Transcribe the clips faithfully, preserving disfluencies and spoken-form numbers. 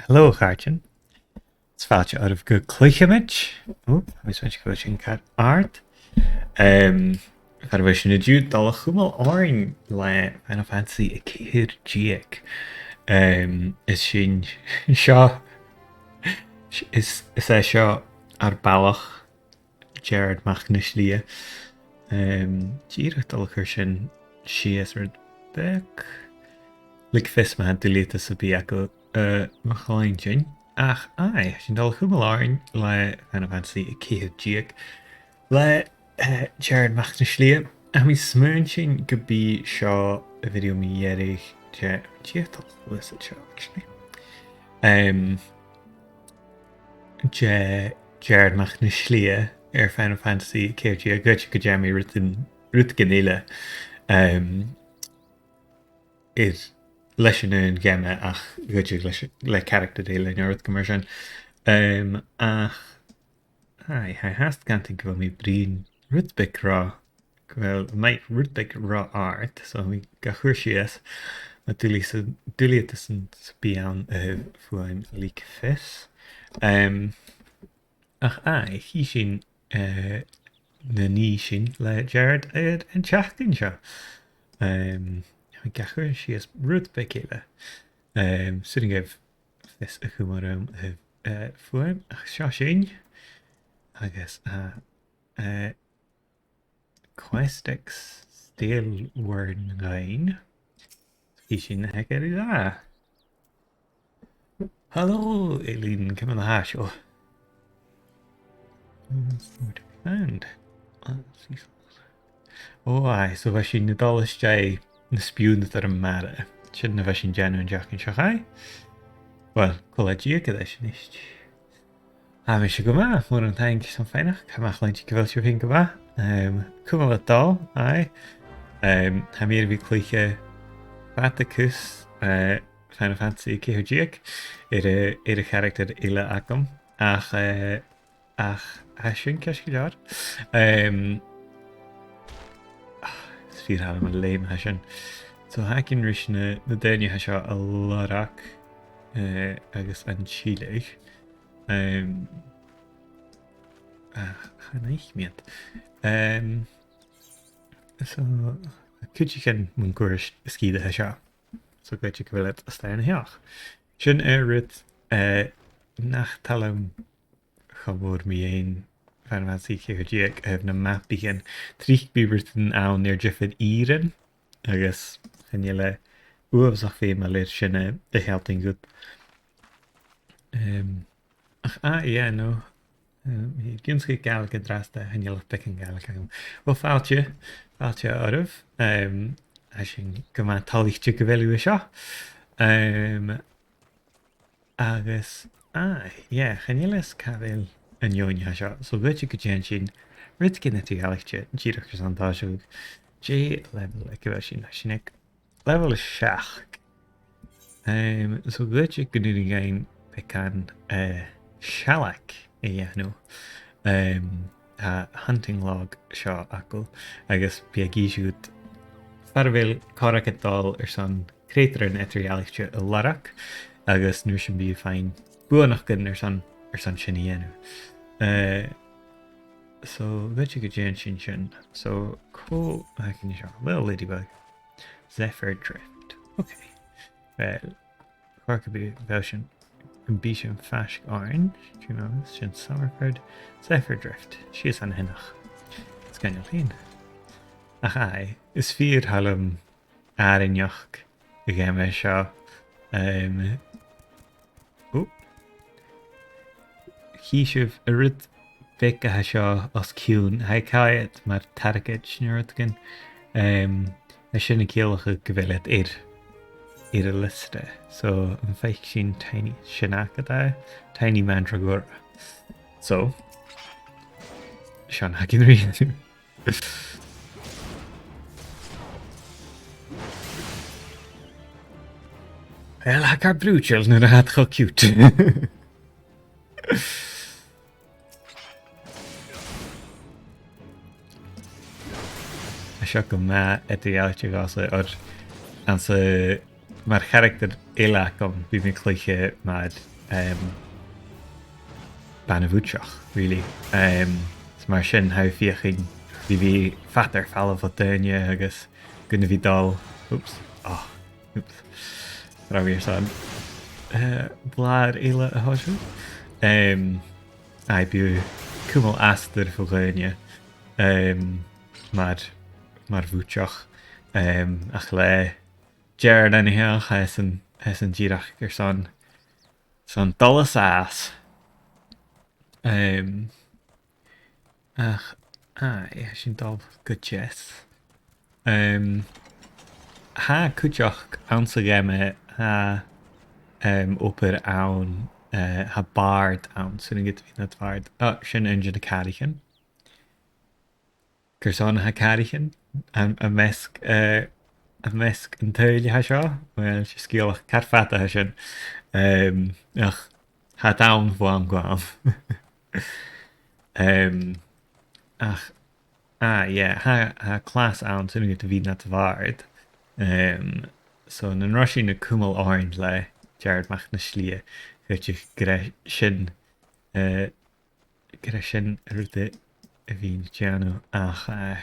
Hello, a chàirdean. Is fàilte oirbh gu Cluicheamaid. Ò, tha mi a' smaointinn gu bheil sin car àrd. Em, far a bheil sinn an-diugh a' dol a chumail oirnn le Final Fantasy a ceithir deug. Em, is sin seo, is, is e seo ar balach Gerard Mac na Slighe. Em, dìreach dol a chur sin sìos rud beag. Leig fios ma tha duilgheadas sam bith agaibh, eh, mo chluinntinn. Ach, aye, tha sinn a' dol a chumail oirnn le Final Fantasy a ceithir deug le, eh, Gerard Mac na Slighe. Tha mi a' smaointinn gum bi seo a' video mu dheireadh de, dìreach dol a chluinntinn seo, actually. Em, de Gerard Mac na Slighe air Final Fantasy ceithir deug, gu, gu dèan mi rudan, rudeigin eile, em, air leis an aon gheama ach gu dè leis, le caractar eile no rudeigin mar sin. Em, ach, aye, tha e fhathast gu cinnteach gu bheil mi a' bruidhinn rud beag ro, gu bheil am mic rud beag ro àrd, so tha mi ga chur sìos, ma tha duilgheadas, duilgheadas sam bith ann a thaobh fuaim, leig fios. Em, ach aye, chì sinn, eh, na nì sin le Gerard air an t-seachdain seo. Em, tha mi ga chur sìos rud beag eile. Em, 's urrainn dhuibh fios a chumail rium a thaobh, eh, fuaim, ach seo sinn. Agus, eh, eh, Questix Staelwyrn Gain. Chì sinn na th' aige ri ràdh. Hello, Aileen, ciamar a tha sibh? Found. Ah, sea salt. Ò, aye, so bha sinn a' dol às dèidh na spùinneadairean-mara. Sin na bha sinn a' dèanamh an t-seachdain seo chaidh. Well, còmhla ribh a-nis. Tha mise gu math, mòran taing airson faighneachd, tha mi a' cluinntinn gu bheil sibh fhèin gu math. Em, cumail a' dol, aye. Em, tha mi air a bhith a' cluiche fada cus, eh, Final Fantasy ceithir deug air a', air a' charactar eile agam. Ach, eh, ach, tha sin ceart gu leòr. Em, ah, is fìor thoil leam an leum a tha sin. So, tha againn ris na, na daoine a tha seo a lorg, eh, agus an tilleadh. Em, ach, chan fhaic mi iad. Em, so, cuideigin mun cuairt sgìre a tha seo. So, gu cinnteach gu bheil iad a-staigh an seo. Sin, eh, rud, eh, nach toil leam cho mòr mu dheidhinn Final Fantasy ceithir deug, eh, na mapaichean. Tric bidh rudan ann air diofar ìrean, agus chan eil e uabhasach feumail air sin a, a shealltainn dhut. Em, ach, ah, yeah, no. Em, tha mi ag ionnsachadh Gàidhlig an-dràsta, chan eil ach beagan Gàidhlig agam. Well, fàilte, fàilte oirbh. Em, tha sinn gu math toilichte gu bheil thu an seo. Em, agus, aye, yeah, chan eil fhios càit a bheil an fheadhainn a tha seo. So, gu cinnteach gun dèan sinn rudeigin eadar-dhealaichte dìreach airson tòiseachadh. Dè level aig a bheil sinn? Tha sinn aig level a seachd. Em, so, gu cinnteach gun urrainn dhuinn beagan, eh, sealg a dhèanamh. Em, tha hunting log seo againn, agus bidh e ag innse dhut far a bheil corrag a' dol airson creutairean eadar-dhealaichte a lorg, agus an uair sin bidh thu a' faighinn buannachdan airson, airson sin a dhèanamh. Eh, so, gu cinnteach gun dèan sinn sin. So, cò, tha againn an seo, Little Ladybug. Zephyr Drift. Okay. Well, chòrd e rium, bha sin, bha sin faisg oirnn, you know, sin Summerford, Zephyr Drift, sìos an sineach. Is sgoinneil fhèin. Ach aye, is fìor thoil leam àrainneachd a' gheama seo. Em, ò. Chì sibh an rud beag a tha seo os cionn, tha e a' coimhead mar targaid no rudeigin. Em, tha sin a' ciallachadh gu bheil iad air, air an liosta. So, am faic sinn tiny, sin agad e, tiny mandragora. So, seo na th' againn ri dhèanamh. Well, tha e car brùideil nuair a tha iad cho cute. Tha seo gu math eadar-dhealaichte dhòmhsa, oir anns a', mar charactar eile agam, bidh mi a' cluiche mar em, bana-bhuidseach, really. Em, is mar sin tha thu a' feuchainn ri bhith fada air falbh bho dhaoine agus gun a bhith dol, oops, oh, oops, rinn mi airson, eh, blàr eile a thòiseachadh. Em, aye, bidh thu a' cumail astar bho dhaoine, em, mar, mar bhuidseach, em, ach le Jared an-seo, tha esan, tha esan dìreach airson, son dol a-steach. Em, ach, aye, tha sinn a' dol gu deas. Em, tha cuideachd anns a' gheama, tha, em, obair ann, eh, tha bàrd ann, 's urrainn dhut a bhith nad bhàrd. Oh, sin aon de na càraichean. Carson a tha càraichean am, am measg, eh, am measg an t-saoghail a tha seo? Uill, 's e sgeulachd car fada a tha sin. Em, ach tha iad ann bho àm gu àm. Em, ach, ah, yeah, tha, tha clas ann 's urrainn dhut a bhith nad bhàrd. Em, so nan robh sinn a' cumail oirnn le Jared Mac na Slighe, dh'fhaodte gur e sin, eh, gur e sin an rud a, a bhithinn a' dèanamh ach, eh,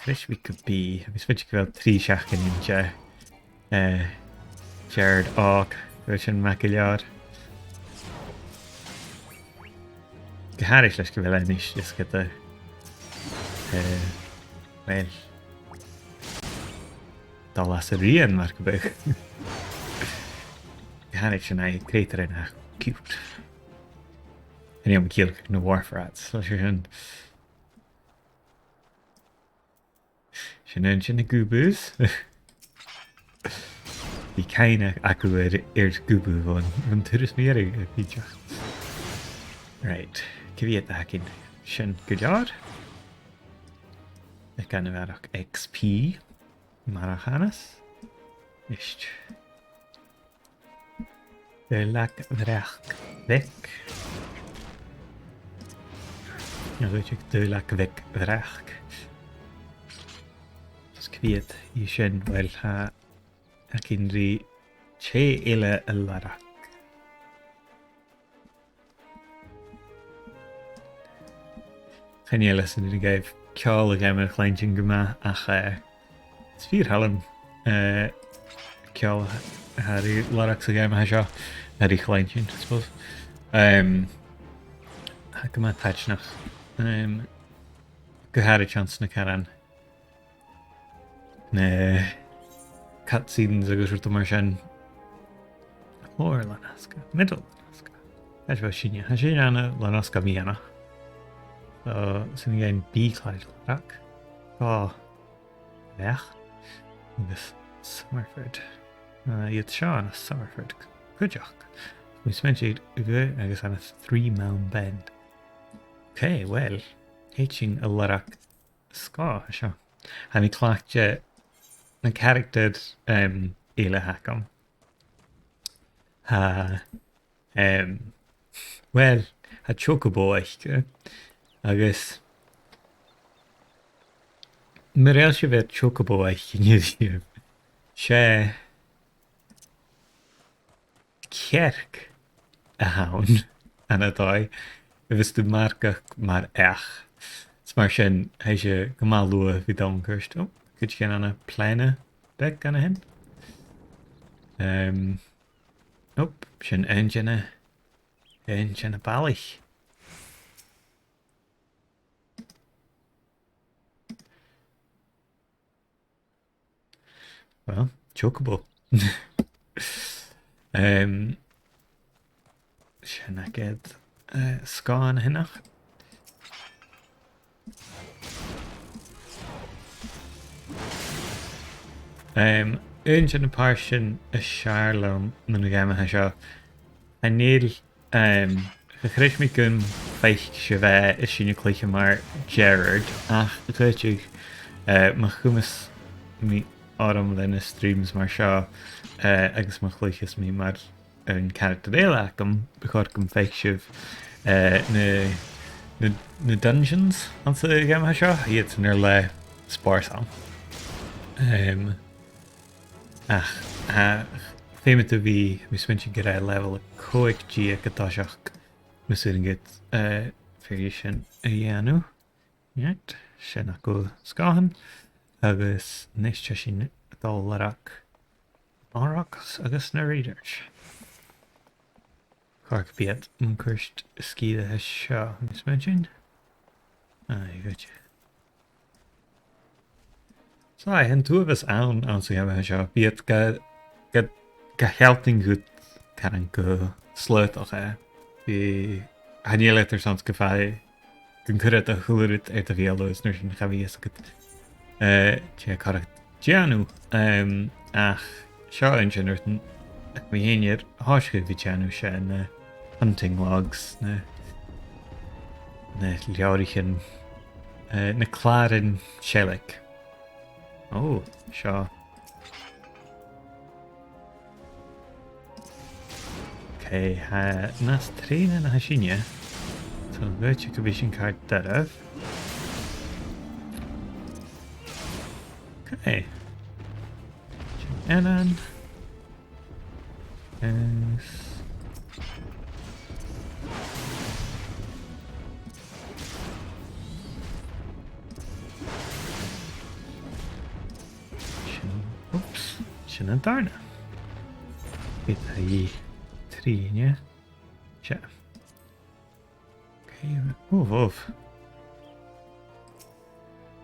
leis bhith gu bith, agus bidh gu bheil trì seachdainean de, eh, Jared òg, gu bheil sin math gu leòr. Gu h-àraid leis gu bheil e a-nis, is ged a, eh, well, dol às a rian mar gum biodh. Gu h-àraid sin, aye, creutairean a tha cute. Chan eil mi a' ciallachadh na wharf rats, so sin, sin aon de na gubus. Bidh cuimhne agaibh air, air gubu bhon, bhon turas mu dheireadh, a bhitheas. Right, cia mheud a th' againn? Sin gu leòr. Aig an a bharrachd X P. Mar a chanas. Ist. Daolag bhreac bheag. Agus daolag bheag bhreac. Is cia mheud a tha sin, uill, tha againn ri tè eile a lorg. Chan eil fhios agam an e ceòl a gheibh mi a chluinntinn gu math ach, eh, is fìor thoil leam, eh, ceòl a tha ri lorg sa gheama seo, a tha ri chluinntinn, I suppose. Em, tha e gu math taitneach. Em, gu h-àraid anns na càrain. Na cutscenes agus rudan mar sin. Lower Lannasca, Middle Lannasca. Tha seo sinne. Tha sinne ann an Lannasca Meadhanach. So, sin againn B-class Lannasca. Gu leòr. Agus Summerford. Uh, iad seo ann an Summerford cuideachd. Bha mi a' smaointinn gu bheil agus ann an Three Mile Bend. Ok, well, thèid sinn a lorg sgòth seo. Tha mi a' cleachdadh na caractair, em, eile a th' agam. Tha, em, well, tha Chocobo aice, agus mura h-eil sibh air Chocobo aice an-diugh, 's e cearc a th' ann, ann an dòigh, a bhios tu a' marcachd mar each. Is mar sin, tha e gu math luath a bhith dol an cùrsa. Oh, cuideigin ann am plèana beag ann a shin. Em, oh, sin aon de na, aon de na balaich. Well, Chocobo. Em, sin agad, eh, sgòth an sineach. Em, aon de na pàirtean as fheàrr leam mun gheama seo, chan eil Em, cha chreid mi gum faic sibh e is sinn a' cluiche mar Jared, ach dh'fhaodte, eh, ma chumas mi orm le na streams mar seo, eh, agus ma chluicheas mi mar aon character eile agam, bu chòir gum faic sibh, eh, na, na, na dungeons anns a' gheama seo, iad sin air leth spòrsail. Em, Ach, ach, feumaidh tu bhith, tha mi a' smaointinn gur e level a còig deug an toiseach, mas urrainn dhut, eh, fear sin a dhèanamh. Right, sin agaibh sgàthan, agus a-nis tha sinn a' dol a lorg Orruks agus na Raiders. Chòrd beagan mun cuairt sgìreach seo, tha mi a' smaointinn. Aye, goid. So, aye, tha an t-uabhas ann, anns a' gheama seo. Bidh iad ga, ga, ga shealltainn dhut caran gu slaodach e. Bidh, chan eil iad airson 's gum faigh, gun cuir iad a h-uile rud air do bheulaibh, is an uair sin cha bhi fhios agad, eh, dè tha còir dhut dèanamh. Em, ach seo an sin rudan a tha mi fhìn air thòiseachadh a bhith dèanamh, 's e na hunting logs, na, na leabhraichean, eh, na clàran seilg. Ò, seo. Ok, tha e nas trèine na tha sinne. So, dh'fhaodte gum bi sin car doirbh. Ok. Sin aon. Is sin, oops, sin an dàrna. Bidh e trì, yeah? Seo. Ok, ò, bhobh.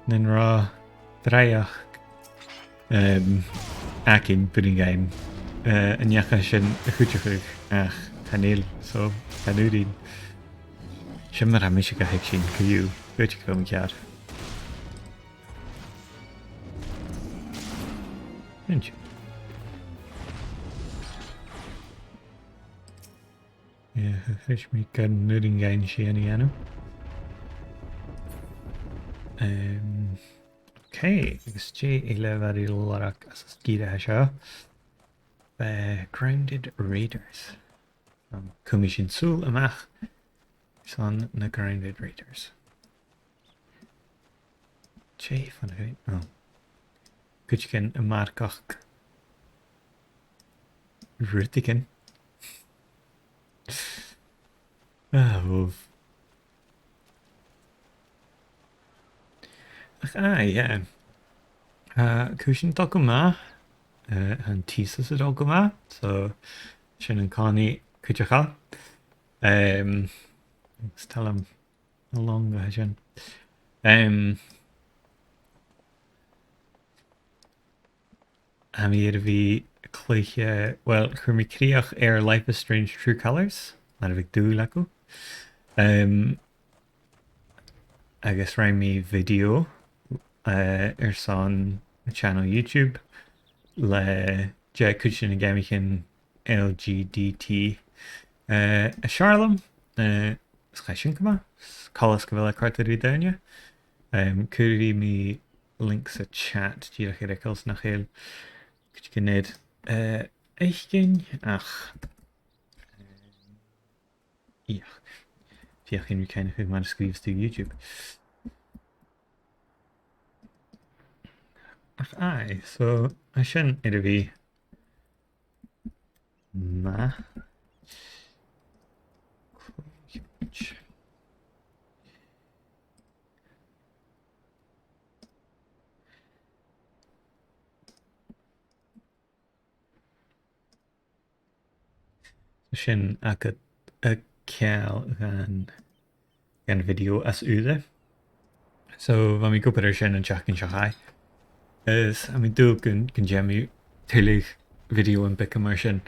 Nan robh dreuchd, em, againn, b' urrainn dhuinn, eh, an neach sin a chuideachadh, ach chan eil, so, chan urrainn. Sin mar a tha mise ga thuigsinn co-dhiù, dh'fhaodte gu bheil mi ceàrr. Inch. Yeah, tha fhios agam gun urrainn dhuinn sin a dhèanamh. Em, ok, agus dè eile a bha ri lorg às an sgìre seo? Eh, Grounded Raiders. Um, cumaidh sinn sùil a-mach airson na Grounded Raiders. Dè fon a' ghrèin? Oh. Cuideigin a' marcachd rudeigin. Ah, bhobh. Ach, aye, yeah. Uh, cùisean a' dol gu math. Uh, an t-siosar a' dol gu math. So, sin an-còmhnaidh cuideachail. Um, agus tha mi a' smaoineachadh gu bheil sin. Um, tha mi air a bhith a' cluich, eh, well, chuir mi crìoch air Life is Strange True Colours, mar a bhiodh dùil agaibh. Um, agus rinn mi video, eh, airson mo channel YouTube le deich cuid de na geamaichean L G D T, eh, as fheàrr leam, eh, is chaidh sin gu math, is coltas gu bheil e a' còrdadh ri daoine. Em, cuiridh mi link sa chat dìreach air eagal 's nach eil cuideigin air, eh, fhaicinn, ach, em, yeah. Feuchaidh mi cuimhneachadh mar a sgrìobhas tu YouTube. Ach aye, so, tha sin air a bhith math. Sin agad ceangal dhan, dhan video as ùire. So, bha mi ag obair air sin an t-seachdain seo chaidh. Is tha mi an dùil gun, gun dèan mi tuilleadh video am beagan mar sin.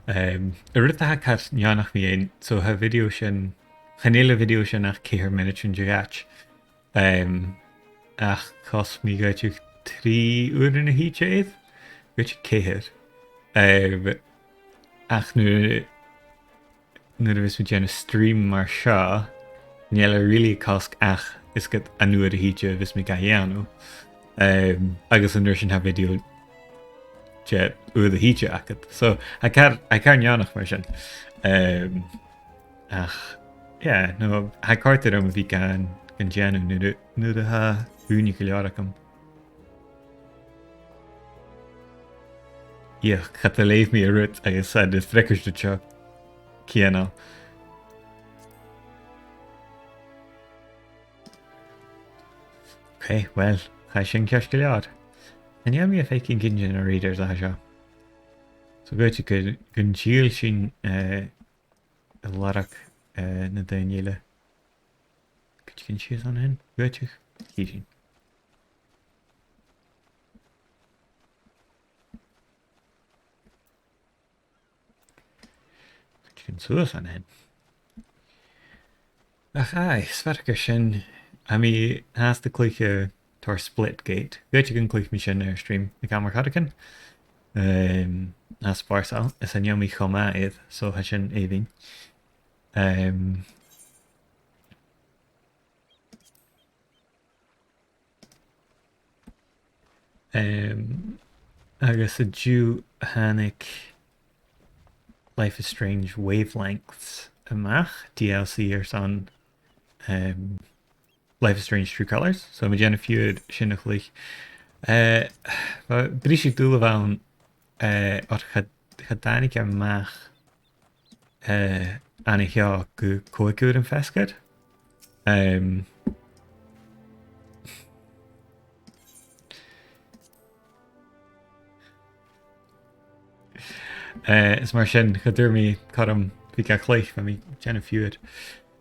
Em, an rud a tha car neònach mu dheidhinn, so tha video sin, chan eil a' video sin ach ceithir mionaidean deug. Em, ach chosg mi dh'fhaodte trì uairean a thìde air, dh'fhaodte ceithir. Em, ach nuair, nuair a bhios mi a' dèanamh stream mar seo, chan eil e really a' cosg ach is dòcha an uair a thìde a bhios mi ga dhèanamh. Em, agus an uair sin tha video deich uair a thìde agad. So, tha car, tha car neònach mar sin. Em, ach, yeah, no, tha e a' còrdadh rium a bhith gan, gan dèanamh nuair a, nuair a tha ùine gu leòr agam. Ach cha do leugh mi an rud agus tha e a' freagairt seo. Cianail. Ok, well, tha sin ceart gu leòr. Chan eil mi a' faicinn gin de na raiders a tha seo. So, gu, gu, gun till sinn, eh, a lorg, eh, na daoine eile. Gu, gun till sinn an sin. Gu, chì sinn. Chì sinn suas an sin. Ach aye, 's fheudar sin, tha mi fhathast a' cluich, eh, tòrr Splitgate. Dh'fhaodte gun cluich mi sin air stream aig àm air choreigin. Em, as spàrsail, is chan eil mi cho math air, so tha sin èibhinn. Em, Em, agus an-diugh thàinig Life is Strange Wavelengths a-mach, D L C airson, em, Life is Strange True Colours. So, tha mi a' dèanamh fiughair sin a chluich. Eh, bha briseadh-dùil a bh' ann, eh, oir cha, cha tàinig e a-mach eh, an seo gu còig uairean feasgar. Em, eh, is mar sin, cha d' fhuair mi cothrom bhith ga chluich, bha mi a' dèanamh fiughair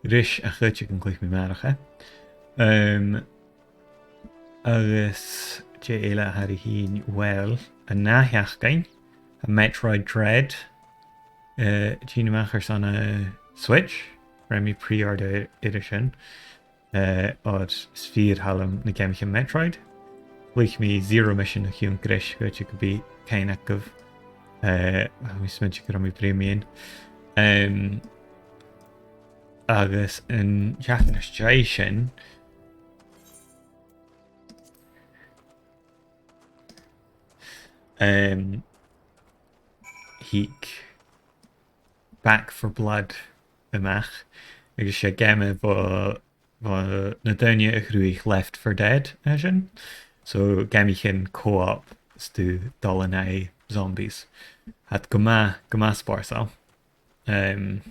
ris, ach dh'fhaodte gun cluich mi a-màireach e. Em, Agus dè eile a th' air a thighinn? Well, an ath-sheachdain, tha Metroid Dread, eh, a' tighinn a-mach airson a' Switch. Rinn mi pre-order air, air sin. Eh, oir 's fìor thoil leam na geamaichean Metroid. Chluich mi Zero Mission o chionn greis, dh'fhaodte gum bi cuimhne agaibh. Eh, tha mi a' smaointinn gun robh mi a' bruidhinn mu dheidhinn. Em, agus an t-seachdain às dèidh sin, Em, thig Back four Blood a-mach, agus 's e geama bho, bho na daoine a chruthaich Left four Dead a tha sin. So, geamaichean co-op 's tu dol an aghaidh zombies. Tha iad gu math, gu math spòrsail. Em,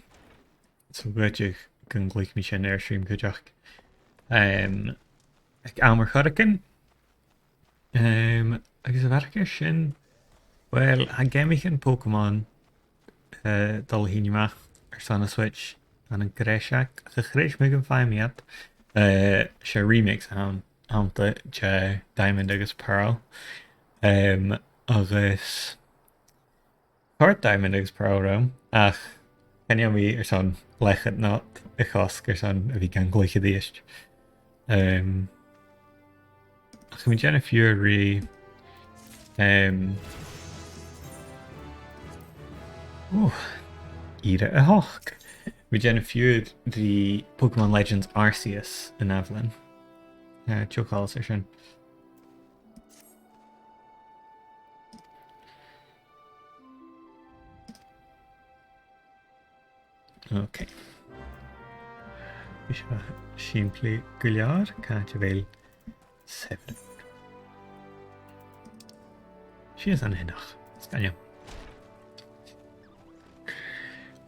So dh'fhaodte gun cluich mi sin air stream cuideachd. Em, aig àm air choreigin. Em, agus a bharrachd air sin, well, tha geamaichean Pokémon, eh, dol a thighinn a-mach airson a' Switch ann an greiseag. Cha chreid mi gum faigh mi iad. Eh, 's e remix a th' ann, annta de Diamond agus Pearl. Em, agus Chòrd Diamond agus Pearl rium, ach chan eil mi airson leth-cheud not a chosg airson a bhith gan cluich a-rithist. Em, ach tha mi a' dèanamh fiughair ri, em, ù, ìre a h-ochd. Tha mi a' dèanamh fiughair ri Pokémon Legends Arceus an ath-bhliadhna. Eh, deagh choltas air sin. Ok. Bidh seo sìmplidh gu leòr, càit a bheil Severin? Sìos an sin a-nochd. Sgoinneil.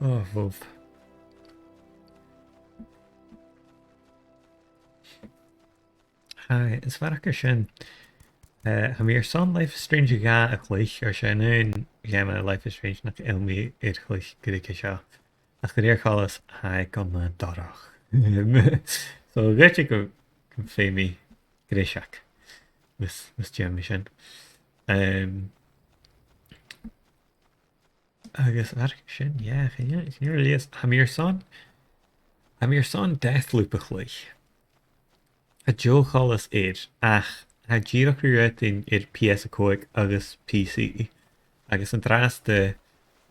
Ò, bhobh. Aye, is a bharrachd air sin, eh, tha mi airson Life is Strange a dhà a chluich, oir 's e an aon gheama Life is Strange nach eil mi air cluich gu ruige seo. Ach a rèir choltais, tha e gu math dorch. So, dh'fhaodte gu, gum faigh mi greiseag mus, mus dèan mi sin. Em, Agus a bharrachd air sin, yeah, chan eil, chan eil a leas. Tha mi airson, tha mi airson Deathloop a chluich. Tha deagh choltas air, ach tha e dìreach ri rudan air P S a còig agus P C. Agus an-dràsta,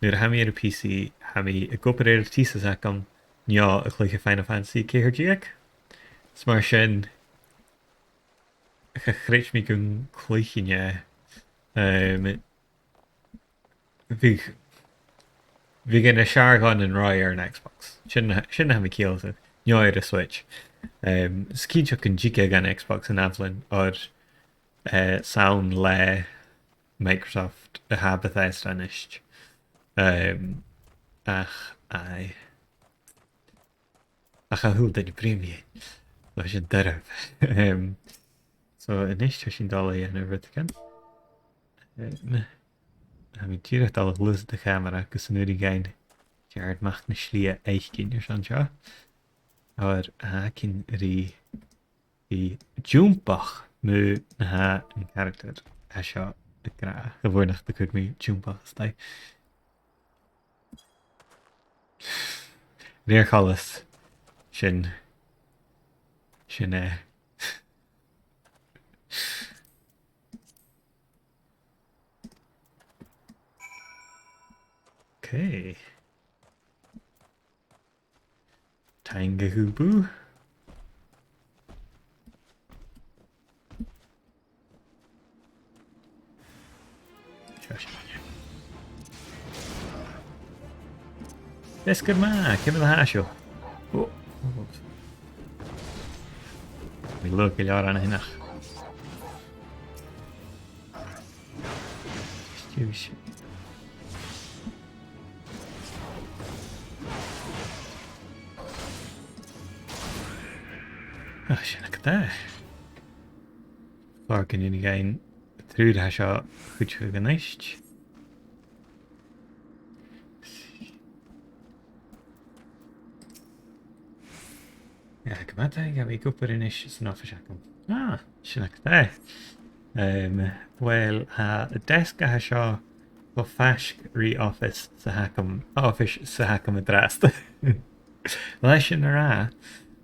nuair a tha mi air a' P C, tha mi ag obair air an t-sìos agam, no a' cluich Final Fantasy ceithir deug. Is mar sin, cha chreid mi gun cluichinn e. Em, bhiodh, bhiodh e nas fheàrr dhomh nan robh e air an Xbox. Sin, sin na tha mi a' ciallachadh. No air a' Switch. Em, 's cinnteach gun tig e dhan Xbox an ath-bhliadhna, oir, eh, 's ann le Microsoft a tha Bethesda a-nis. Um, ach, aye. Ach a h-uile duine a' bruidhinn mu dheidhinn. Tha sin doirbh. Um, so, a-nis tha sinn a' dol a dhèanamh rudeigin. Um, tha mi dìreach a' dol a ghluasad a' chamara gus an urrainn dhuinn ceàrd a-mach na slighe fhaicinn airson seo. Oir tha againn ri bhith a' jumpadh mu na tha an caractar a tha seo ag ràdh. A bhith a' cumail jumpadh a-staigh. Rèir choltais. Sin. Sin e. Okay. Taing a Hoopoe. Seo, seo. Feasgar math, ciamar a tha seo? Oh. Bidh luath gu leòr ann a-nochd. Stiùis. Ah, sin agad e. Clàr gun urrainn dhuinn an triùir a tha seo a chuideachadh a-nis. Yeah, gu math taingeil, tha mi ag obair a-nis san oifis agam. Ah, sin agad e. Um, well, tha an deasg a tha seo cho faisg ri oifis 's a th' agam, oifis 's a th' agam an-dràsta. Leis sin a ràdh,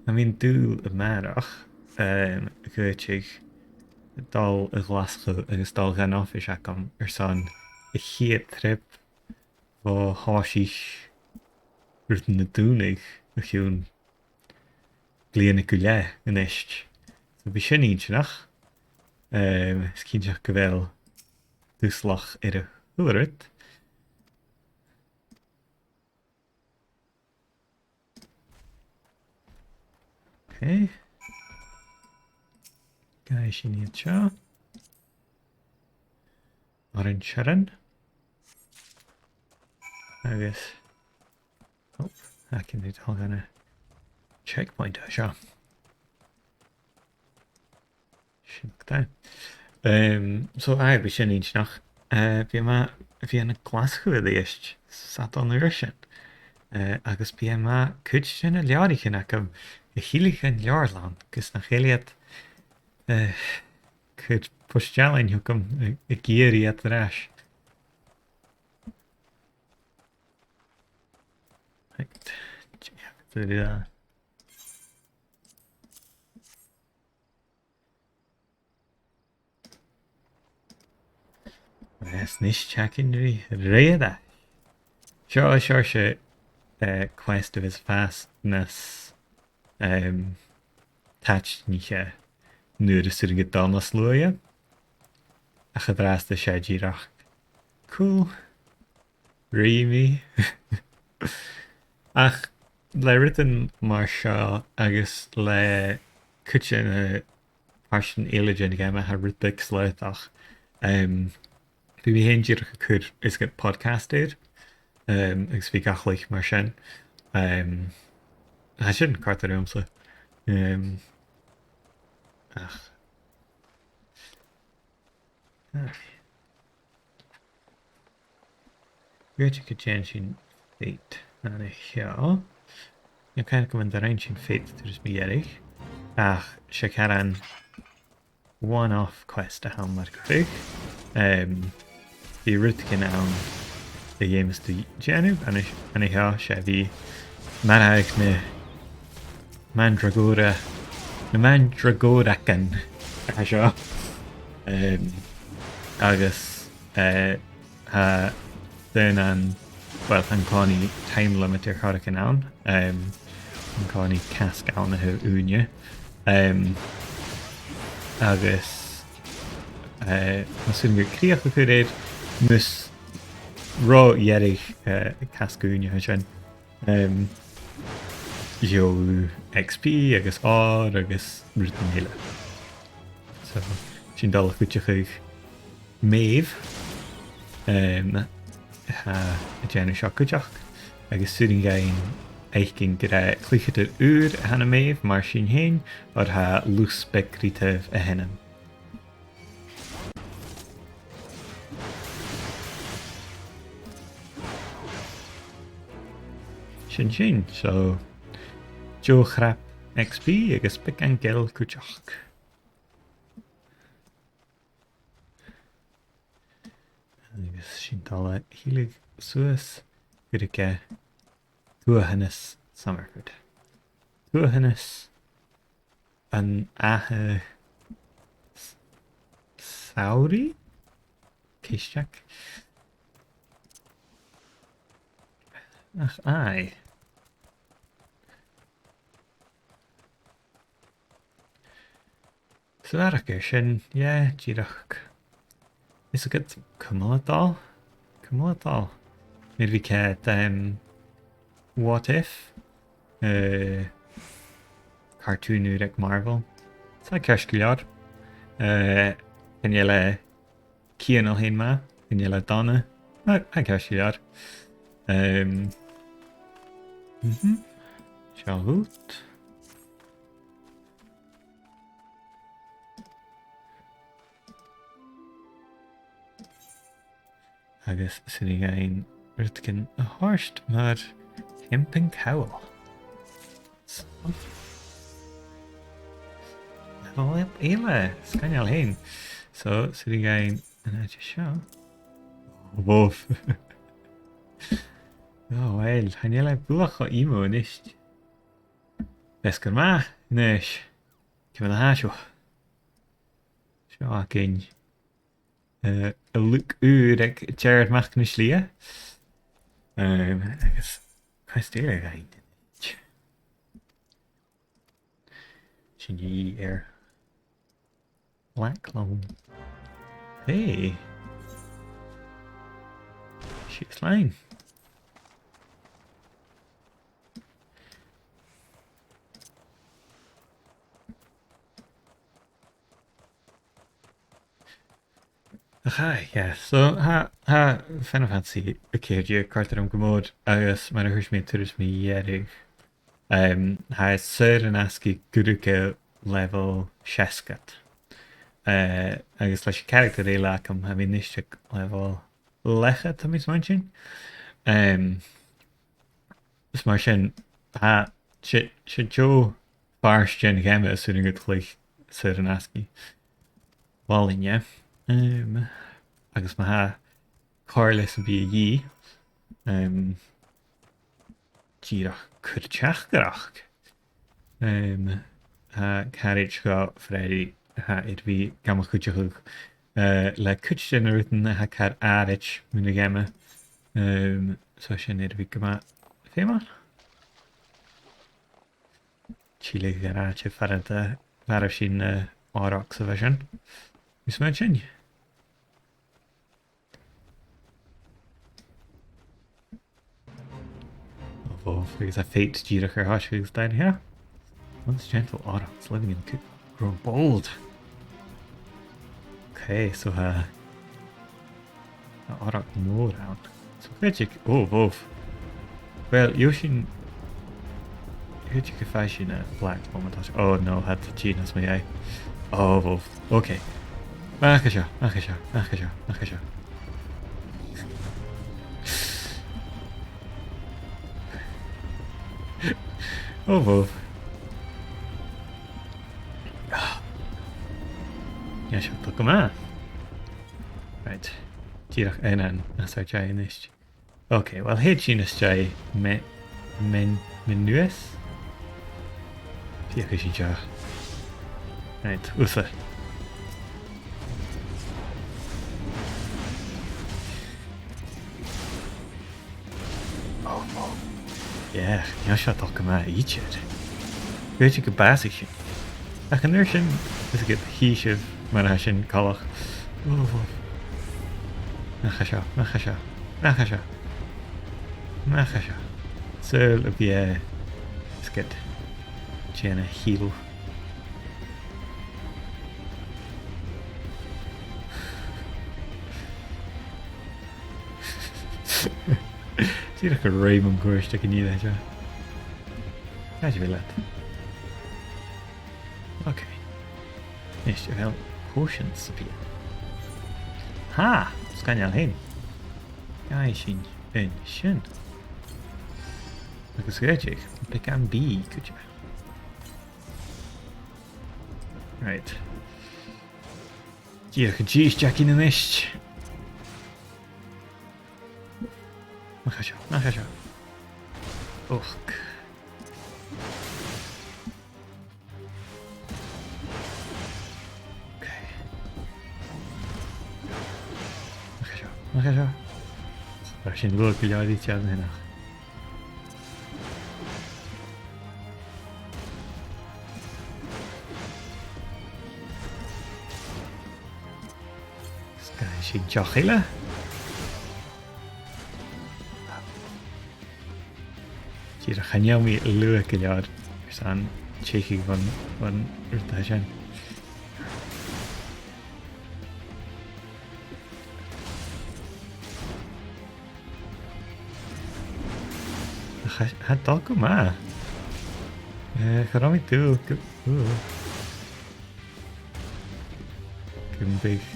tha mi an dùil a-màireach, um, gun tèid a' dol a Ghlaschu agus dol dhan oifis agam airson a' chiad trip bho thòisich rudan a' dùnadh o chionn bliadhna gu leth a-nis. So bidh sin inntinneach. Um, is cinnteach gu bheil dùslachd air a h-uile rud. Okay. Gabhaidh sinn iad seo. Mar an t-seòrsa. Agus, oh, tha againn ri dol dhan a' checkpoint a tha seo. Sin agad e. Um, so, aye, bidh sin inntinneach. Uh, bidh mi, bidh mi ann an Glaschu a-rithist, Satharn an uair sin. Uh, agus bidh mi a' cur cuid de na leabhraichean agam a thilleadh dhan leabharlann, gus nach eil iad, uh, a' cur post-dealain thugam, a', ag iarraidh iad air ais. Right. Agus a-nis, tha againn ri rèir. Seo, seo, seo, eh, quest a bhios a' fàs nas, ehm, taitnaiche nuair as urrainn dhut dol nas luaithe. Ach an-dràsta 's e dìreach cool. Ri mi. Ach le rudan mar seo agus le cuid de na pàirtean eile den gheama a tha rud beag slaodach, em, bidh mi fhìn dìreach a' cur is gu podcast air, em, agus bidh gach latha mar sin. Em, tha sin ceart dhòmhsa. Em, ach, ach. Bidh gu dèan sinn feat an seo. Chan eil cuimhn' agam an do rinn sinn feat turas mu dheireadh. Ach 's e caran one-off quest a th' ann mar gum biodh. Em, bidh rudeigin ann a dh'fheumas tu dèanamh, an, an seo, 's e bhith marbhadh na mandragora, na mandragoragan a tha seo. Em, agus, eh, tha daonnan, well, tha an-còmhnaidh time limit air choreigin ann. Em, tha an-còmhnaidh casg ann a thaobh ùine. Em, agus, eh, mas urrainn dhut crìoch a chur air, mus ro dheireadh, eh, casg ùine a tha sin. Em, gheibh thu X P agus òr agus rudan eile. So, sinn a' dol a chuideachadh Maeve. Em, tha e a' dèanamh seo cuideachd, agus 's urrainn dhuinn fhaicinn gur e cluicheadair ùr a th' ann am Maeve mar sin fhèin, oir tha lus beag ri taobh a h-aon. Sin sin, so, deagh chnap X P agus beagan gil cuideachd. Agus sin dol a thilleadh suas gu ruige tuathanas Summerford. Tuathanas an Ath-, s-, Samhraidh? Ceist. Ach aye. So, a bharrachd air sin, yeah, dìreach. Is agad, cumail a' dol. Cumail a' dol. Mar a bha ceart, em, What If? Eh, cartoon ùr aig Marvel. 'S e ceart gu leòr. Eh, chan eil e cianail fhèin math, chan eil e dona. Ach, ach ceart gu leòr. Em, mhm. Seo dhut. Agus 's urrainn dhuinn rudeigin a thoirt mar sheampan call. So, level up eile, sgoinneil fhèin. So, 's urrainn dhuinn an àite seo. Woof. Oh, well, chan eil e buileach cho emo a-nis. Feasgar math, a-nis. Ciamar a tha seo? Seo againn. Eh, an look ùr aig Dearmad Mac na Slighe. Em, agus cosúil le gain. Sin e air Black Loam. Hey. Six line. Ach aye, yeah. So, tha, tha Final Fantasy a ceithir deug a' còrdadh rium gu mòr, agus mar a thuirt mi an turas mu dheireadh, em, tha e saor an-asgaidh gu ruige level seasgad. Eh, agus leis a' character eile agam, tha mi a-nis aig level leth-cheud, tha mi a' smaointinn. Em, is mar sin, tha, 's e, 's e deagh phàirt den gheama as urrainn dhut a chluich saor an-asgaidh. Bhuel, yeah. Em, agus ma tha còir leis am bith a dhìth, em, dìreach cuir teachdaireachd. Em, tha caraid dhomh, Freddy, a tha air a bhith gam chuideachadh, eh, le cuid de na rudan a tha car àraid mun a' gheama. Em, so sin air a bhith gu math feumail. Tilleadh gu àite far an do mharbh sinn na Aurochs a bha sin. Is mar sin. Oh, agus a fate dìreach air thoiseach agus dàin, yeah. Once gentle Aurochs living in the coop grow bold. Okay, so, uh, Auroch mòr ann. So, chuidic, oh, oh. Well, gheibh sinn, chuidic, gheibh sinn a' Black Loam an toiseach. Oh no, tha e a' tighinn às mo dhèidh. Oh, oh, okay. Mach à seo, mach à seo, mach à seo, mach à seo. Oh, oh. Nì seo, tha e gu math. Right. Dìreach aon às ar dèidh a-nis. Okay, well, thèid sinn às dèidh me-, men-, Menus. Feuchaidh sinn seo. Right, thusa. Oh, oh. Yeah, nì seo, tha e gu math idir. Bha e gu bàsach sin. Ach an uair sin, is e gu h-ìosal mar a tha sin coltach. Oh, oh. Mach à seo, mach à seo, mach à seo. Mach à seo. Saoil am bi e, is e gu dèanamh heal. Dìreach a' ruith mun cuairt aig an ìre seo. Càit a bheil iad? Ok. Nis, a bheil potions sam bith? Ha! Sgoinneil fhèin. Gabhaidh sinn an sin. Agus dh'fhaodadh, beagan bìdh cuideachd. Right. Dìreach an dithis againn a-nis. Nach e seo, nach e seo. Och. Ok. Nach e seo, nach e seo. Tha sin luath gu leòr ri teannadh a-nochd. Sgoinneil sinn deoch eile. Dìreach chan eil mi luath gu leòr airson teicheadh bhon, bhon rud a tha sin. Tha, tha e a' dol gu math. Eh, cha robh mi an dùil gu, ù. Gum biodh,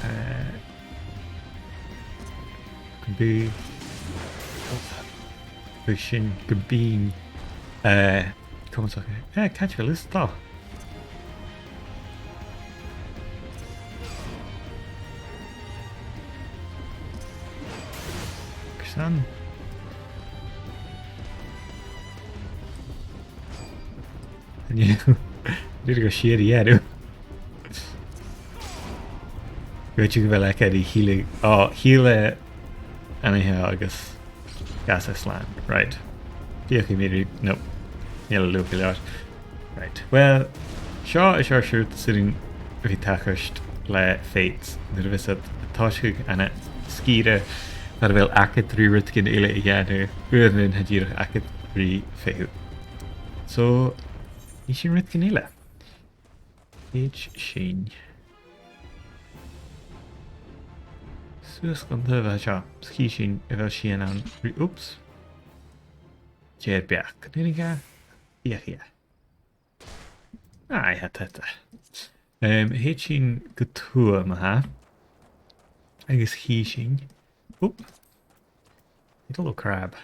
eh, gum biodh, bhiodh sin, gum bithinn, eh, cumasach, eh, càit a bheil thusa? Carson? Nì, dìreach gu sìorraidh air. Dh'fhaodte gu bheil e ag iarraidh a thilleadh, ò, thilleadh an seo agus gas e slàn. Right. Feuchaidh mi ri, no. Chan eil e luath gu leòr. Right. Well, seo, seo an seòrsa rud as urrainn a bhith a' tachairt le feithid. Nuair a bhios iad a' tòiseachadh ann an sgìre, far a bheil agad ri rudeigin eile a dhèanamh, uaireannan tha dìreach agad ri feitheamh. So, nì sinn rudeigin eile. Thèid sinn suas gun taobh a seo, is chì sinn a bheil sìon ann ri, oops. Deagh bheachd. Nì sinn e. Feuch e. Aidh, tha, tha, tha. Em, thèid sinn gu tuath, ma-thà. Agus chì sinn. Oop. Little crab.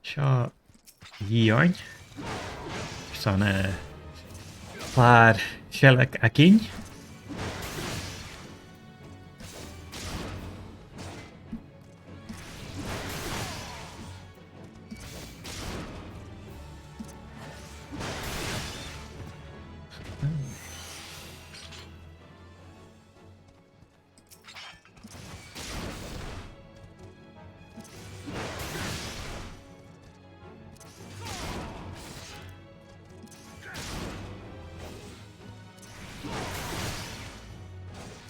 Seo a dhìth oirnn. Airson, eh, clàr seilg againn.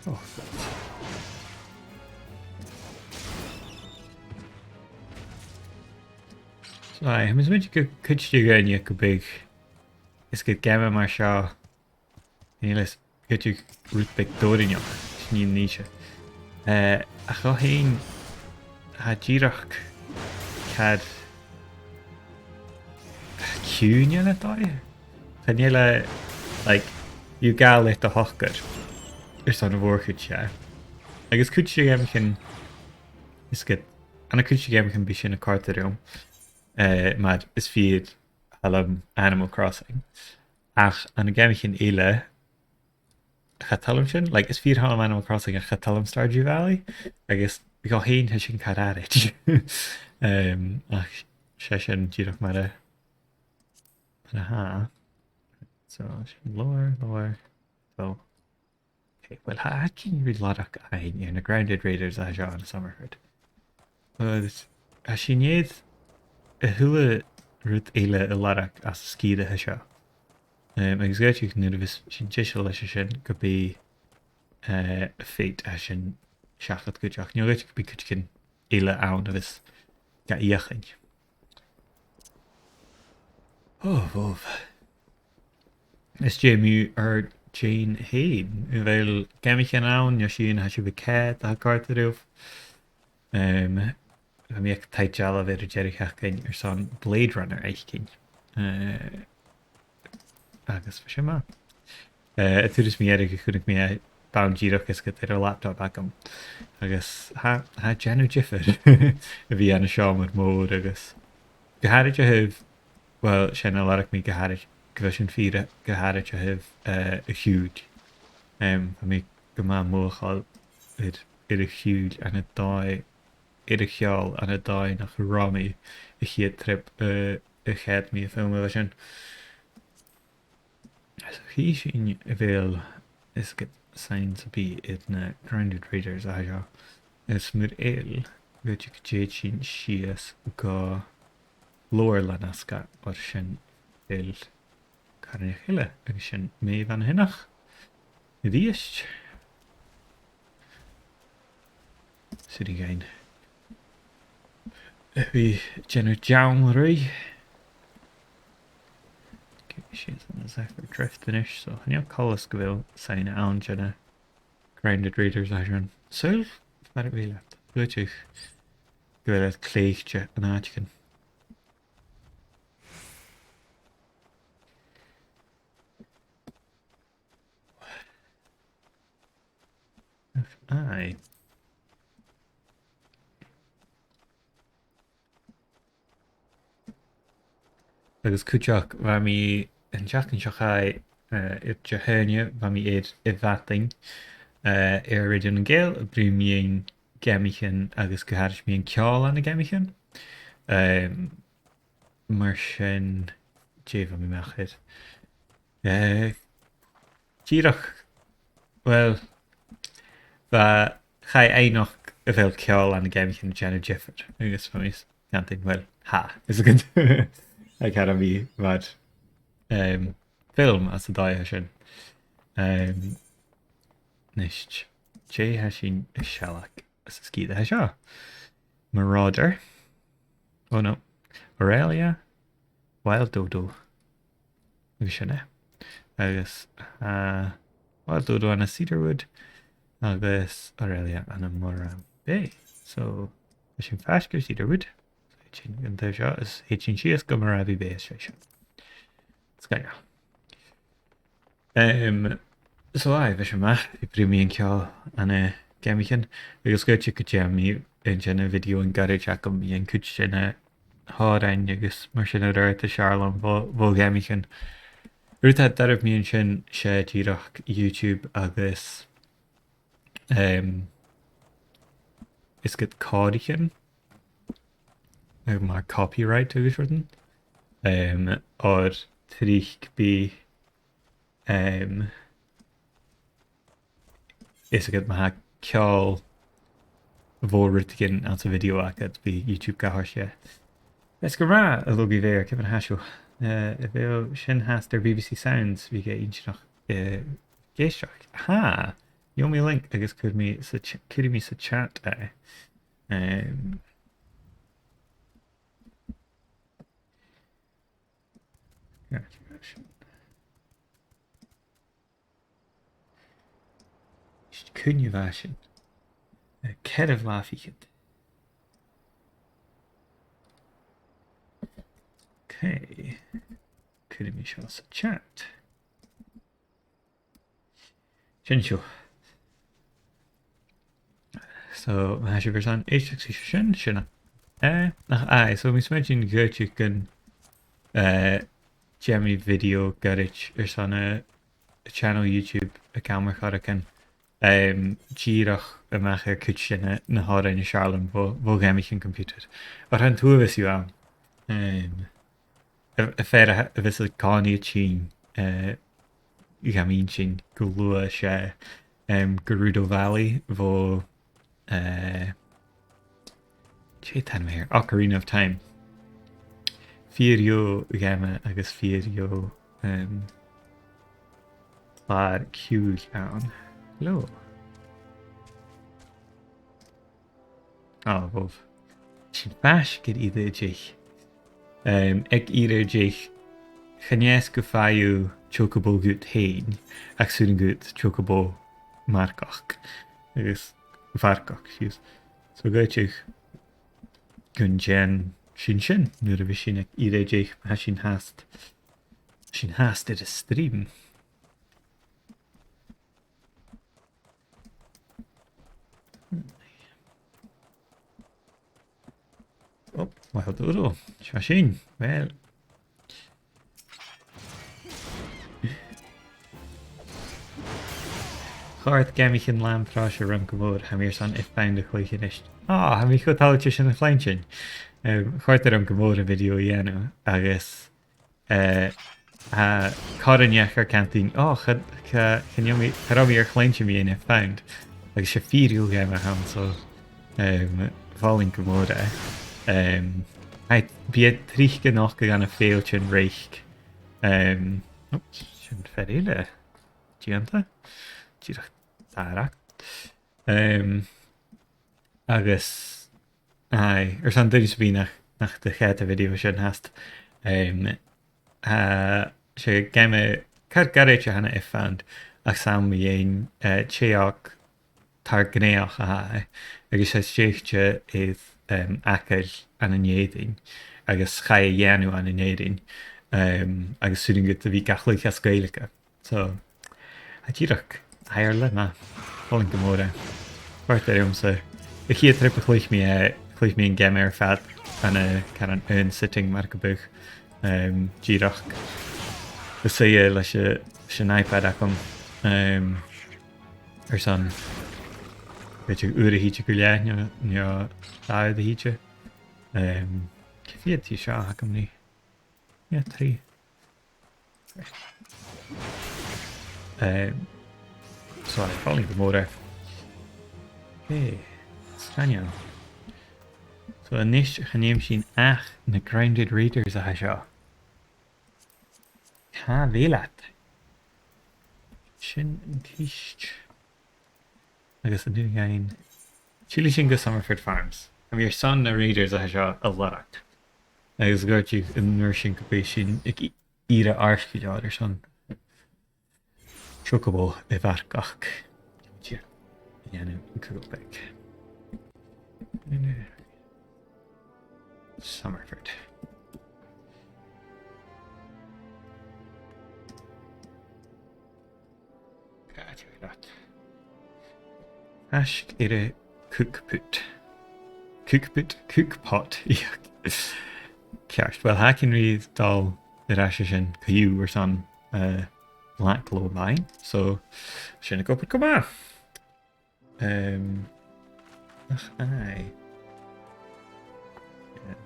Oh, fuck. So, aye, tha mi a' smaointinn gu, cuid de dhaoine gum biodh, is gu geama mar seo, chan eil fhios, cuideachd rud beag dòrainneach, sin an nì seo. Eh, ach o chionn, tha dìreach cead ciùine na dòigh. Chan eil e, like, you gabhail leat do shocair airson a' mhòr-chuid dheth. Agus cuid de gheamaichean, is gu, ann an cuid de gheamaichean bidh sin a' còrdadh rium, eh, mar is fìor thoil leam Animal Crossing. Ach ann an geamaichean eile, cha toil leam sin, like, is fìor thoil leam Animal Crossing ach cha toil leam Stardew Valley, agus o chionn tha sin car àraid. Em, ach 's e sin dìreach mar a, mar a tha. So, sin leabhar, leabhar. So, ok, well, tha againn ri lorg fhaighinn air na Grounded Raiders a tha seo ann an Summerford. Agus tha sinn air a h-uile rud eile a lorg às an sgìre a tha seo. Em, agus dh'fhaodte nuair a bhios sinn deiseil leis a sin gum bi, eh, feithid a tha sin seachad cuideachd. No dh'fhaodte gum bi cuideigin eile ann a bhios ga fheuchainn. Ò, bhobh. Is dè mu ar Jane fhèin? A bheil geamaichean ann, no sìon a tha sibh a' coimhead a tha a' còrdadh ribh? Em, bha mi aig taigh-dealbh air an deireadh-sheachdain airson Blade Runner fhaicinn. Eh, agus bha sin math. Eh, an turas mu dheireadh a chunnaic mi e, bha e dìreach is gu bheil e air an laptop agam. Agus tha, tha e a' dèanamh diofar a bhith ann an seòmar mòr agus gu h-àraid a thaobh, well, sin a lorg mi gu h-àraid, gu bheil sin fìor, gu h-àraid a thaobh, eh, a' chiùil. Em, bha mi gu math mothachail air, air a' chiùil ann an dòigh, air a' cheòl ann an dòigh nach robh mi a' chiad trip, eh, a choimhead mi am film a bha sin. So chì sinn a bheil, is gu sign sam bith air na Grounded Raiders a tha seo. Is mura h-eil, gu dè, gu dè tèid sinn sìos gu Lower Lannasca, oir sin a bheil carnach eile, agus sin Maeve an Shionnach. A-rithist. Siri gain. Bha e a' dèanamh deann-ruith. Okay, she's in a Zephyr Drift a-nis, so chan eil coltas gu bheil sign ann dhen a' Grounded Raiders a tha sin. Saoil, mar a bheil iad. Bheil iad, gu bheil iad cleachdte an àiteigin. Aye. Agus cuideachd, bha mi an t-seachdain seo chaidh, eh, air Dihaoine, bha mi air a' mhadainn, eh, air Raidió nan Gàidheal, a' bruidhinn mu dheidhinn geamaichean agus gu h-àraid mu dheidhinn ceòl ann an geamaichean. Em, mar sin, dè bha mi a-mach air? Eh, dìreach, well, bha, chaidh faighneachd a bheil ceòl ann an geamaichean a' dèanamh diofar, agus bha mi a' cantainn, well, tha, is gun, aig an àm a bha, em, film às an dòigh sin. Em, a-nis, dè tha sinn a' sealg anns an sgìre a tha seo? Marauder. Oh no. Aurelia. Wild Dodo. Agus sin e. Agus, uh, Wild Dodo ann an Cedarwood, agus Aurelia ann am Morant Bay. So, tha sinn faisg air Cedarwood. So, thèid sinn an taobh seo, is thèid sinn sìos gu Moravian Bay, is e seo. Sgoinneil. Em, so aye, bha sin math, a' bruidhinn mu dheidhinn ceòl ann an geamaichean, agus gu dè, gu dè, tha mi a' dèanamh video an-dràsta agam mu dheidhinn cuid de na h-òrain agus mar sin air adhart as fheàrr leam bho, bho gheamaichean. Rud a tha doirbh mu dheidhinn sin, 's e dìreach YouTube agus, em, is gu còraichean, eh, mar copyright agus rudan. Em, oir tric bidh, em, is gu, ma tha ceòl bho rudeigin anns a' video agad, bidh YouTube ga thoirt dheth. Is gu math, a Logie Bear, ciamar a tha sibh? Eh, a bheil sin fhathast air B B C Sounds, bhiodh e inntinneach, eh, ag èisteachd. Ha! Gheibh mi link agus cuiridh mi sa ch-, cuiridh mi sa chat e. Em, Cuin a bha sin? Eh, ceathramh latha fichead. Okay. Cuiridh mi seo sa chat. Sin seo. So, ma tha sibh airson èisteachd ri sin, sin e. Eh, nach, aye, so, mi smaointinn gu bheil gun, eh, dèan mi video goirid airson a, a channel YouTube a' Gheamaireachd Chorcaireachd. Em, dìreach a-mach air cuid de na, na h-òrain as fheàrr leam bho, bho gheamaichean computer. Oir tha an t-uabhas dhiubh ann. Em, a, a' fhear a, a bhios a' còmhnaidh a' tighinn, eh, dham inntinn gu luath, 's e, em, Gerudo Valley bho, eh, dè an t-ainm a th' air? Ocarina of Time. Fìor dheagh gheama agus fìor dheagh, em, clàr-ciùil ann. Hello. Ah, bhobh. Sin faisg air ìre a deich. Em, aig ìre a deich, chan eil fhios gum faigh thu Chocobo dhut fhèin, ach 's urrainn dhut Chocobo marcachd. Agus mharcachd, excuse. So, gu deich, gun dèan sinn sin, nuair a bhios sinn ag iarraidh, tha sinn fhathast, sinn fhathast air an stream. Oh, well done. Seo sinn. Well. Chòrd geamaichean lamh pròise rium gu mòr, tha mi airson Earthbound a chluich a-nis. Ah, tha mi cho toilichte sin a chluinntinn. Um, chòrd e rium gu mòr an video a dhèanamh, agus eh, tha còir an neach air cantainn, oh, cha, cha, chan eil mi, cha robh mi air cluinntinn mu dheidhinn Earthbound. Agus 's e fìor gheama a th' ann, so, um, mholainn gu mòr e. Um, aidh, bidh e tric a' nochdadh ann am fèilltean reic. Um, oops, sin fear eile. Dèanta. Dìreach dàrach. Um, agus, aidh, airson daoine sam bith nach, nach do cheart a' video sin fhathast. Um, tha, 's e geama car goirid a th' ann an Earthbound, ach 's ann mu dheidhinn, eh, tè òg tar-ghnèitheach a tha e, agus 's e stèidhichte air, um, fhàgail ann an Èirinn, agus chaidh a dhèanamh ann an Èirinn, um, agus 's urrainn dhut a bhith ga chluich as Gaeilge. So, tha e dìreach, tha e air leth math, mholainn gu mòr e. Chòrd e riumsa. A' chiad trip a chluich mi, eh, chluich mi an geama air fad ann an, caran, aon sitting mar gum biodh, um, dìreach. Is e leis a', leis an iPad agam, um, airson, bha e uair a thìde gu leth, no, no dhà uair a thìde. Um, cia mheud a tha seo agam an-diugh? Yeah, trì. Eh, sorry, mholainn gu mòr e. Hey, sgoinneil. So, a-nis, chan fheum sinn ach na Grounded Raiders a tha seo. Càit a bheil iad? Sin an ceist. Agus an-diugh, tillidh sinn gu Summerford Farms. Tha mi airson na Raiders a tha seo a lorg. Agus dh'fhaodte an uair sin gum bi sinn ag i-, iarraidh àrd-chuid airson Chocobo a mharcachd. Tha mi a' dèanamh cùl beag. Summerford. Càit a bheil iad? Faisg air a' cookpot. Cookpot? Cookpot. Ceart. Well, tha againn ri dol air ais an sin co-dhiù airson, eh, Black Lowline. So, sin ag obair gu math. Um, ach, aye. Yeah.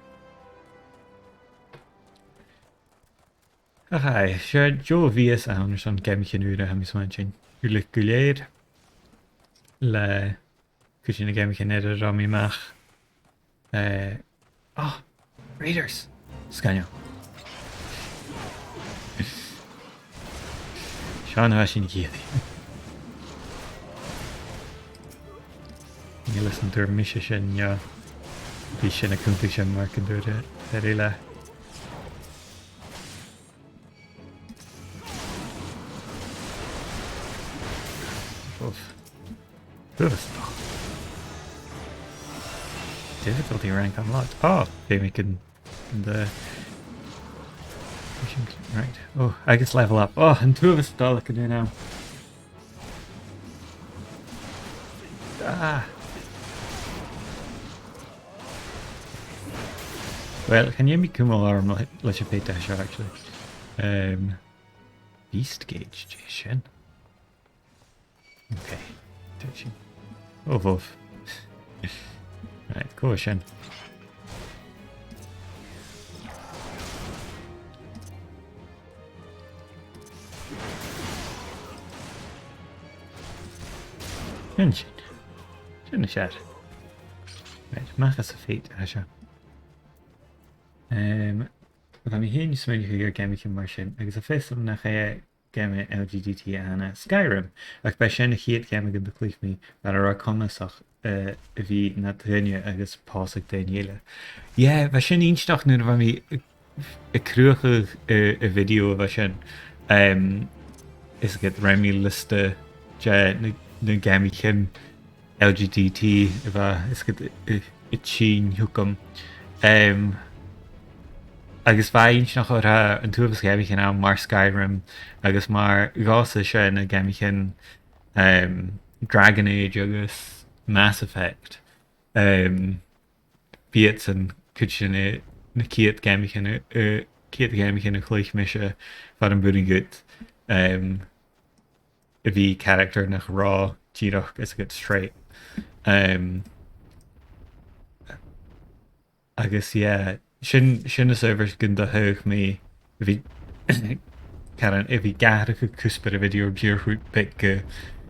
Ach aye, 's e deagh mhìos a th' ann airson geamaichean ùra, tha mi a' smaointinn. Uile gu lèir le cùisean na geamaichean air an robh mi a-mach. Eh, ah, Raiders! Sgoinneil. Seo na bha sinn ag iarraidh. Chan eil fhios an tuirt mise sin, no bidh sinn a' cunntadh sin mar gun tuirt e, e rèile. Oof. Tuathastal. Difficulty rank unlocked. Oh, okay, we can, the, we can, right. Oh, agus level up. Oh, an tuathastal a th' ann an-diugh. Ah. Well, chan eil mi a' cumail orm le, leis a' fear seo, actually. Um, Beast Gauge, dè sin? Okay, dè sin. Oh, bhobh. Right, cò sin. Sin sin. Sin as fheàrr. Right, a-mach às a' fear seo. Um, bha mi fhìn a' smaoineachadh air geamaichean mar sin, agus tha fios agam nach e geama L G D T a th' ann, Skyrim, ach b' e sin a' chiad gheama gun do chluich mi, mar a robh e comasach, eh, a bhith nad dhuine agus pòsadh daoine eile. Yeah, bha sin inntinneach nuair a bha mi a' cruthachadh, eh, a' video a bha sin. Em, is ged rinn mi liosta de na, na geamaichean L G D T a bha, is ged, eh, a' tighinn thugam. Um, agus bha e inntinneach oir tha an t-uabhas geamaichean ann mar Skyrim, agus mar dhòigh sin na geamaichean, um, Dragon Age agus Mass Effect. Um, b' iadsan cuid de na, na ciad gheamaichean, uh, ciad gheamaichean a chluich mise far am b' urrainn dhut, um, a bhith character nach robh dìreach as a' ghoid straight. Um, agus, yeah, sin, sin as adhbhar gun do thachair mi a bhith, caran, a bhith ag atharrachadh cuspair a' video dìreach beag gu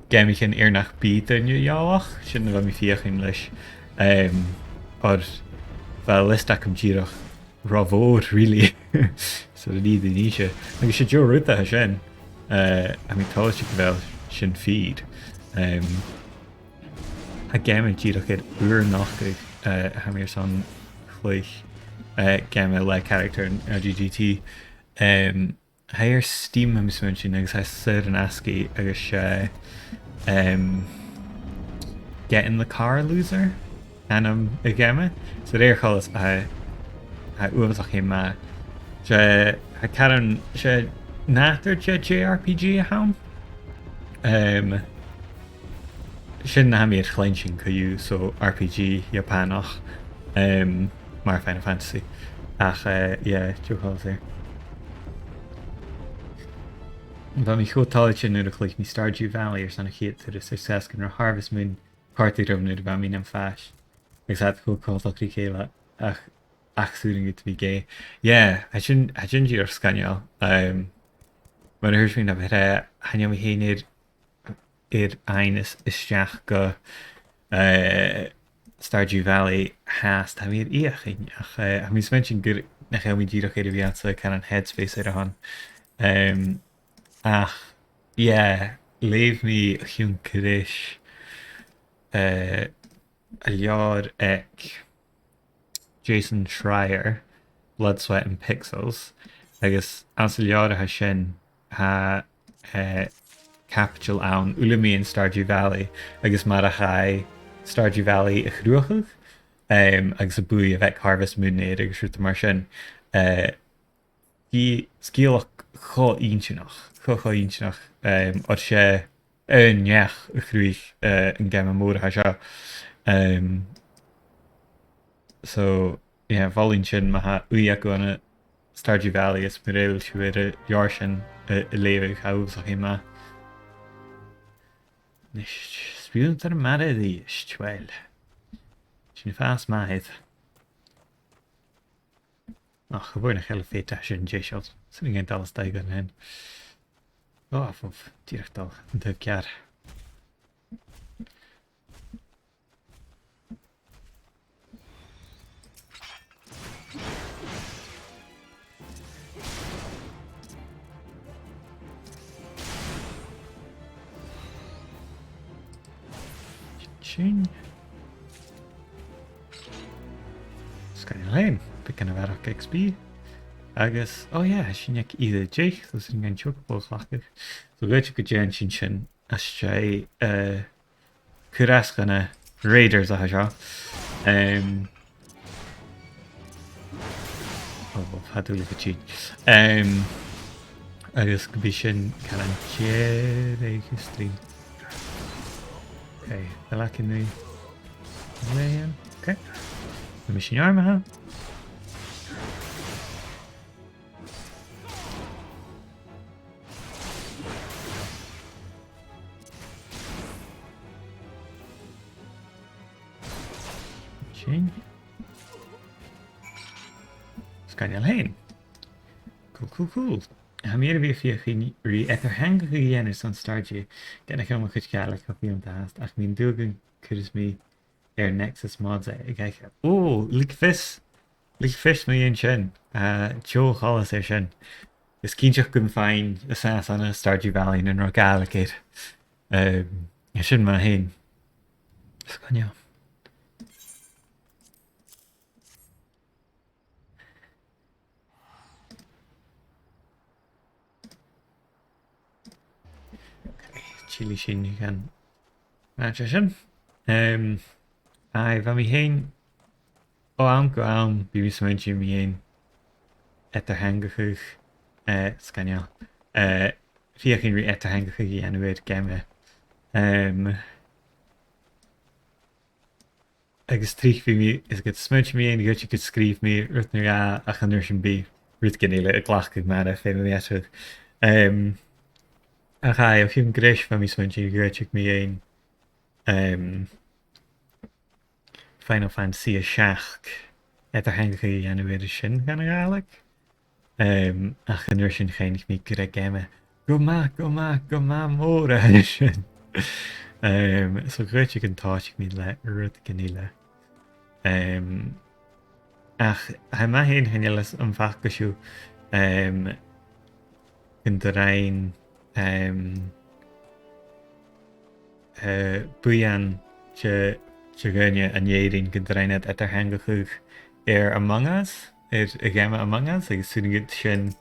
geamaichean air nach bi daoine eòlach, sin a bha mi a' feuchainn leis. Um, oir bha liosta agam dìreach ro mhòr, really. So, nì, nì, nì sin. Agus 's e deagh rud a tha sin. Uh, tha mi toilichte gu bheil sin fìor. Um, tha geama dìreach air ùr nochdadh, uh, tha mi airson cluich, uh, geama le character an L G G T. Um, tha e air Steam, tha mi a' smaointinn, agus tha e saor an-asgaidh agus, uh, um, Get in the Car Loser, ainm a' gheama. So, a rèir choltais, tha, tha e uabhasach math. 'S e, tha caran, 's e nàdar de J R P G a th' ann. Um, sin na tha mi air cluinntinn co-dhiù, so R P G Iapanach, um, mar Final Fantasy. Ach, uh, yeah, deagh choltas air. Bha mi cho toilichte nuair a chluich mi Stardew Valley airson a' chiad turas air seachdain ro Harvest Moon, còrdadh rium nuair a bha mi nam phàiste. Agus tha iad cho coltach ri chèile, ach, ach 's urrainn dhut a bhith gay. Yeah, tha sin, tha sin dìreach sgoinneil. Um, mar a thuirt mi na b' fhaide, chan eil mi fhìn air, air aighneas a-steach gu, uh, Stardew Valley fhathast, tha mi air fheuchainn, ach, uh, tha mi a' smaointinn gur, nach eil mi dìreach air a bhith anns a' chan an headspace air a shon. Um, ach, yeah, leugh mi o chionn greis, uh, an leabhar aig Jason Schreier, Blood, Sweat and Pixels, agus anns an leabhar a tha sin, tha, eh, caibideil ann, uile mu dheidhinn Stardew Valley, agus mar a chaidh Stardew Valley a chruthachadh, em, agus am buaidh a bh' aig Harvest Moon air agus rudan mar sin. Eh, sgi-, sgeulachd cho inntinneach, cho, cho inntinneach, em, oir 's e aon neach a chruthaich, eh, an geama mòr a tha seo. Em, so, yeah, mholainn sin ma tha ùidh agaibh ann an Stardew Valley is ma rèir sibh air an leabhar sin a, a leughadh, tha e uabhasach math. Nis, spùinnear mara a-rithist, uill. Sin a' fàs math air. Ach, a bheil nach eil feum air sin deiseil? 'S urrainn dhuinn dol a-steach dhan sin. Ò, uff, dìreach dol an taobh ceàrr. Sin. Sgoinneil fhèin, beagan a bharrachd X P. Agus, oh yeah, sin aig fhichead deug, so 's urrainn dhuinn chocobo a chleachdadh. So, dh'fhaodte gun dèan sinn sin às dèidh, eh, cur às dha na raiders a tha seo. Em, oh, tha dùil agam tighinn. Em, agus gum bi sin car an deireadh a' stream. Okay, a bheil againn ri lean? Okay. Bha mi sin orm, aha. Sin. Sgoinneil fhèin. Cool, cool, cool. Tha mi air a bhith a' feuchainn ri eadar-theangachadh a dhèanamh airson Stardew. Ged nach eil mo chuid Gàidhlig cho fileanta fhathast, ach tha mi an dùil gun cuireas mi air Nexus Mods e, ag aice. Ò, leig fios, leig fios mu dheidhinn sin. Uh, deagh choltas air sin. Is cinnteach gum faighinn an sàs ann an Stardew Valley nan robh Gàidhlig air. Um, sin math fhèin. Sgoinneil. Okay, tillidh sinn dhan àite sin. Um, aye, bha mi fhèin Ò àm gu àm, bidh mi a' smaointinn mu dheidhinn eadar-theangachadh, eh, sgoinneil. Eh, feuchainn ri eadar-theangachadh a dhèanamh air geama. Em, agus tric bidh mi, is gum smaointinn mu dheidhinn, gum bi cuideigin a' sgrìobhadh mi rud no dhà, ach an uair sin bidh rudeigin eile a' glacadh m' aire, feumaidh mi aideachadh. Em, ach aye, o chionn greis bha mi a' smaointinn gu bheil cuideigin mu dheidhinn, em, Final Fantasy a seachd, eadar-theangachadh a dhèanamh air sin dhan a' Ghàidhlig. Em, ach an uair sin chuimhnich mi gur e geama gu math, gu math, gu math mòr a tha sin. Em, so gu rudeigin tòisich mi le rudeigin eile. Em, ach tha e math fhèin, chan eil fhios am faca sibh, em, gun do rinn, em, eh, buidheann de, de dhaoine ann an Èirinn gun do rinn iad eadar-theangachadh air Among Us, air a' gheama Among Us, agus 's urrainn dhut sin,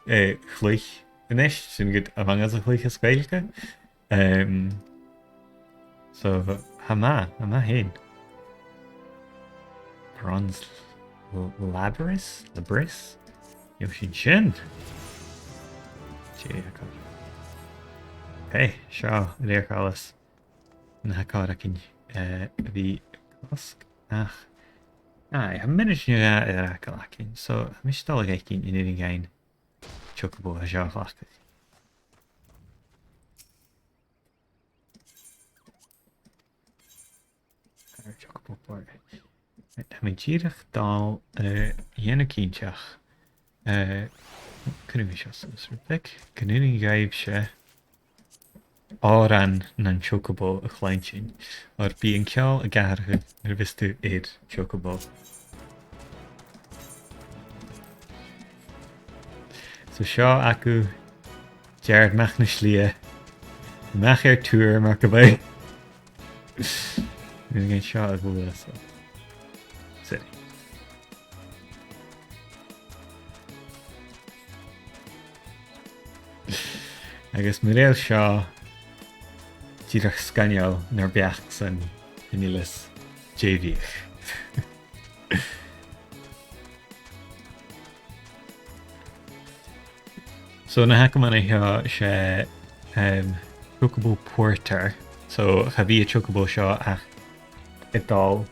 eh, a chluich a-nis, 's urrainn dhut Among Us a chluich as Gaeilge. Em, so, tha e math, tha e math fhèin. Bronze L-, Labris? Labris? Nì sinn sin. Dè tha còir? Hey, seo, a rèir choltais. Na tha còir againn, eh, a bhith a' cosg. Ach, aye, tha mionaid no dhà air fhàgail againn. So, tha mise a' dol a dh'fhaicinn an urrainn dhuinn Chocobo a tha seo a chleachdadh. Ar Chocobo board. Tha mi dìreach a' dol, eh, a dhèanamh cinnteach. Eh, cuiridh mi seo suas rud beag. Gun urrainn dhuibhse òran nan Chocobo a chluinntinn. Oir bidh an ceòl ag atharrachadh nuair a bhios tu air Chocobo. So seo agaibh Dearg Mhac na Slighe. A-mach air tour, mar gum biodh. Nì mi seo a ghluasad. Sorry. Agus mar a tha seo dìreach sgoinneil nar beachd-san, chan eil fhios dè bhiodh. So na th' agam an seo, 's e, em, Chocobo Porter. So cha bhi an Chocobo seo ach a' dol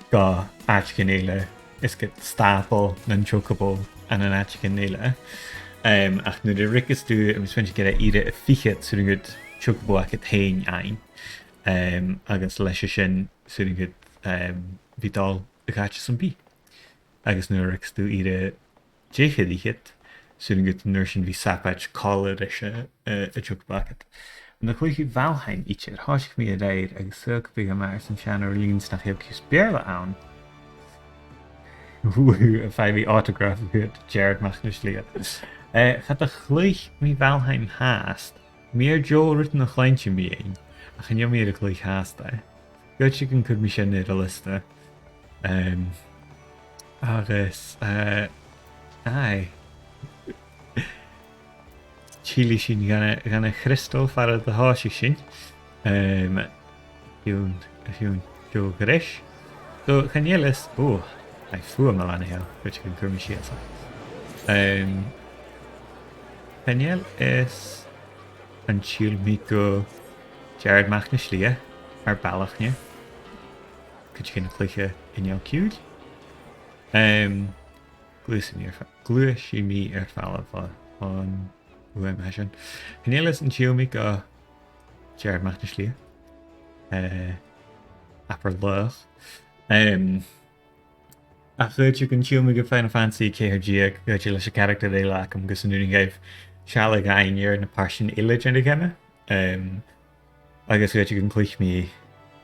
gu àiteachan eile, is gu stàball nan Chocobo ann an àiteachan eile. Em, ach nuair a ruigeas tu, tha mi a' smaointinn gur e ìre a fichead 's urrainn dhut Chocobo agad fhèin fhaighinn. Em, agus leis a sin 's urrainn dhut, em, bhith a' dol a dh'àite sam bith. Agus nuair a ruigeas tu ìre dà fhichead, 's urrainn dhut an uair sin bhith a' sabaid còmhla ris a', a', a' Chocobo agad. An do chluich sibh Valheim idir? Thòisich mi a-raoir agus saoil gum biodh e math airson seanair linn 's nach eil cus Beurla ann. Woohoo, am faigh mi autograph bhuat, Dearg Mhac na Slighe? Eh, cha do chluich mi Valheim fhathast. Bha mi air deagh rudan a chluinntinn mu dheidhinn, ach chan eil mi air a cluich fhathast e. Dh'fhaodte gun cuir mi sin air an liosta. Em, agus, eh, aye. Chillidh sinn dhan a', dhan a' chrystal far an do thòisich sinn. Em, a chionn, a chionn deagh ghreis. So, chan eil fhios, ò, tha fuaim a' leantainn, dh'fhaodte gun cuir mi sìos e. Em, chan eil fhios an till mi gu Dearg Mhac na Slighe, mar bhalach, no cuideigin a' cluiche inneal-ciùil. Em, gluaisidh mi air fa-, gluaisidh mi air falbh o, on fhuaim a tha sin. Chan eil fhios an till mi gu Dearg Mhac na Slighe. Eh, abair laghach. Em, ach dh'fhaodte gun till mi gu Final Fantasy ceithir deug, dh'fhaodte leis a' character eile agam gus an urrainn dhaibh sealladh fhaighinn air na pàirtean eile den a' gheama. Em, agus dh'fhaodte gun cluich mi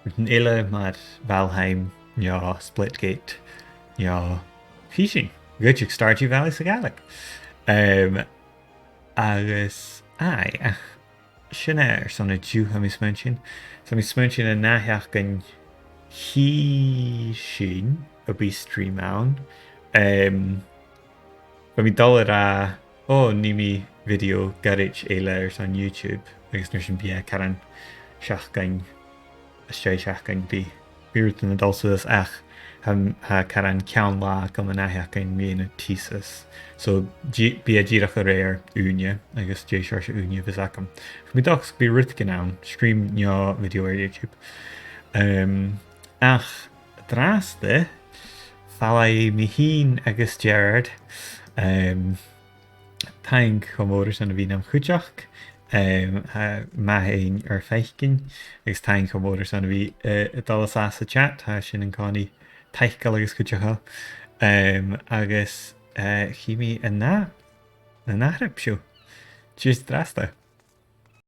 rudan eile mar Valheim, no Splitgate, no chì sinn. Dh'fhaodte Stardew Valley sa Ghàidhlig. Em, agus, aye, ach sin e airson an-diugh, tha mi a' smaointinn. Tha mi a' smaointinn an ath sheachdain chì sinn am bi stream ann. Em, bha mi dol a ràdh, ò, nì mi video goirid eile airson YouTube, agus an uair sin bidh e caran seachdain às dèidh seachdain, bidh bidh rudan a' dol suas ach tha, tha caran ceann-là agam an ath-sheachdain mu dheidhinn an thesis. So, dì-, bidh e dìreach a rèir ùine agus dè seòrsa ùine a bhios agam. Tha mi an dòchas gum bi rudeigin ann, stream no video air YouTube. Um, ach an-dràsta, falbh mi fhìn agus Gerard, um, taing cho mòr airson a bhith nam chuideachd, um, tha e math fhaighinn ur faicinn, agus taing cho mòr airson a bhith, uh, a' dol an sàs sa chat, tha sin an-còmhnaidh taiceil agus cuideachail. Um, agus, uh, chì mi an ath-, an ath-thrip sibh. Cheers an-dràsta.